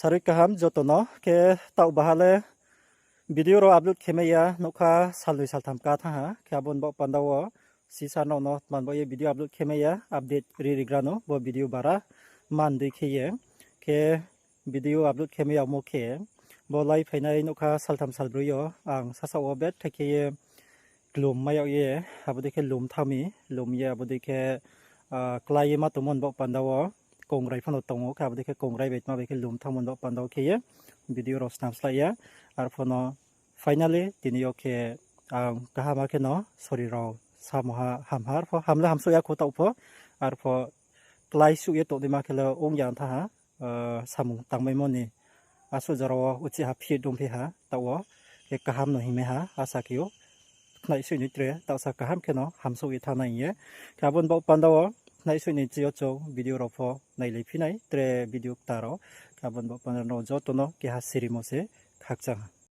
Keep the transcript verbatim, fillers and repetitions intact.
Sarui kaham joto no, khe taoh baha le video rao upload khe mai ya, nougkha salnoi saltham ká thanng ha, khe abo ni baoh panda wo sisa nrao no tma ni baoh ye video upload khe mai ya, update ri rigra no bo video bara man dei khe ye. Khe video upload khe mai yagmo khe, bo lai phainai nougkha saltham salbroi yo ang sasaoh wo betha khe ye klum mai yag ye, abo dei khe lum thanng mi, lum ye abo dei khe klái ye ma tongmo ni baoh panda wo kongrai phano tong ou, khe abo dei khe kongrai bai tma bai khe lum thanngmo ni baoh panda wo khe ye video rao snam slái ya. Arphuh no finally tini yo khe ang kaham khe no sori rao samo ha ham ha, arphuh ham le hamsouh ya kho taoh pho, arphuh klái suh ye tongnaima khe le ong ya thanng ha, samung tangmaimo ni asuh jora wo uchih ha phit dongphi ha taoh wo, khe kaham no hingmai ha asa khe ou. Khnaisoih ni tre taohsa kaham khe no hamsouh ye thanng nai hing ye. Khe abo ni baoh panda wo khnaisoih ni chi yo chung video rao pho nailaiphi nai, tre video kta rao. Khe abo ni baoh panda no joto no keha sirimo se khakchang ha.